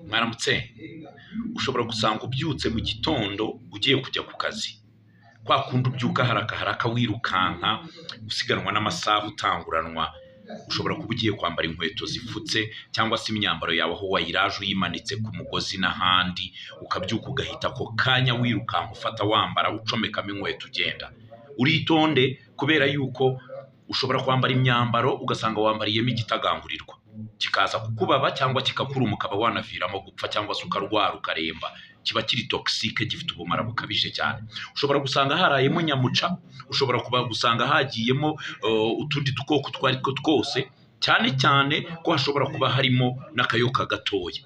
Mwaramutse. Ushobora gusanga ubyutse mu gitondo ugiye kujya ku kazi, kwa kundi ubyuka haraka haraka wirukanka usiganwa n'amasaha utanguranwa. Ushobora kuba ugiye kwambara inkweto zifutse cyangwa se imyambaro yawe aho wayiraje uyimanitse ku mugozi n'ahandi, ukabyuka ugahita ako kanya wirukanka ufata wambara ucomekamo inkweto ugenda. Uritonde kubera yuko ushobora kwambara imyambaro ugasanga wambariyemo igitagangurirwa kikaza kukubaba cyangwa kikakuruma ukaba wanaviramo gupfa cyangwa se ukarwara ukaremba. Kiba kiri toxique, gifite ubumara bukabije cyane. Ushobora gusanga harayemo nyamuca, ushobora kuba gusanga hagiyemo utundi dukoko utwo ari two twose, cyane cyane ko hashobora kuba harimo n'akayoka gatoya.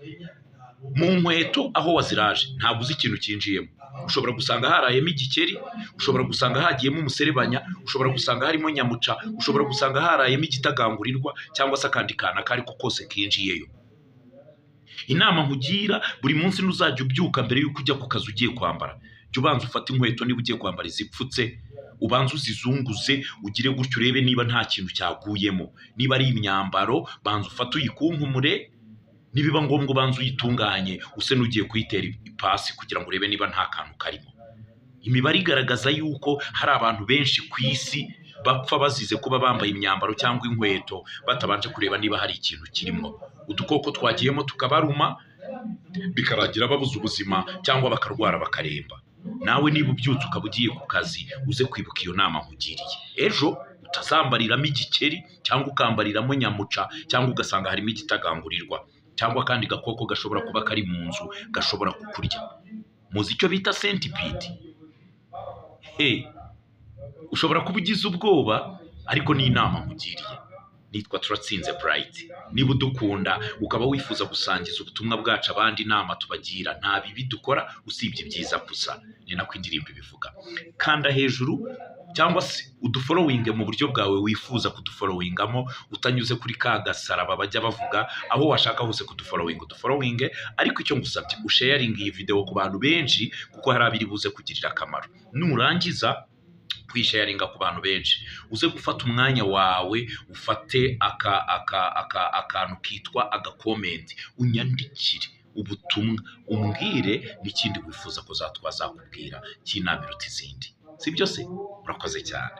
Mu nkweto aho waziraje ntabwo uzi ikintu cyinjiyemo. Ushobora gusanga harayemo igikeri, ushobora gusanga hagiyemo umuserebanya, ushobora gusanga harimo nyamuca, ushobora gusanga harayemo igitagangurirwa cyangwa se akandi kantu ako ari ko kose kinjiyeyo. Inama nkugira buri munsi, ntuzajya ubyuka mbere y'uko ujya ku kazi ugiye kwambara, jya ubanza ufate inkweto niba ugiye kwambara izipfutse, ubanze uzizunguze, ugire gutyo urebe niba nta kintu cyaguyemo. Niba ari imyambaro, banza ufate uyikunkumure, nibiba ngombwa ubanze uyitunganye use n'ugiye kuyitera ipasi kugira ngo urebe niba nta kantu karimo. Imibare igaragaza yuko hari abantu benshi ku isi bapfa bazize kuba bambaye imyambaro cyangwa inkweto batabanje kureba niba hari ikintu kirimo. Udukoko twagiyemo tukabaruma bikarangira babuze ubuzima cyangwa bakarwara bakaremba. Nawe niba ubyutse ukaba ugiye ku kazi, uze kwibuka iyo nama nkugiriye. Ejo utazambariramo igikeri cyangwa ukambariramo nyamuca cyangwa ugasanga harimo igitagangurirwa cyangwa akandi gakoko gashobora kuba kari mu nzu gashobora kukurya. Muzi icyo bita centipede? He, ushobora kuba ugize ubwoba, ariko ni inama nkugiriye. Nitwa Turatsinze Bright. Niba udukunda ukaba wifuza gusangiza ubutumwa bwacu abandi, inama tubagira, nta bibi dukora usibye ibyiza gusa, ni nako indirimbo ibivuga. Kanda hejuru cyangwa se udufollowinge mu buryo bwawe wifuza kudufollowingamo, utanyuze kuri ka gasaraba bajya bavuga. Aho washaka hose kudufollowinga udufollowinge, ariko icyo ngusabye, usharinge iyi video ku bantu benshi kuko hari abiri buze kugirira akamaro. Nurangiza kuyisharinga ku bantu benshi, uze gufata umwanya wawe ufate aka aka aka akantu kitwa agacomment, unyandikire ubutumwa, umbwire n'ikindi wifuza ko zatwazakubwira cy'inama iruta izindi. Sibyo se? Urakoze cyane.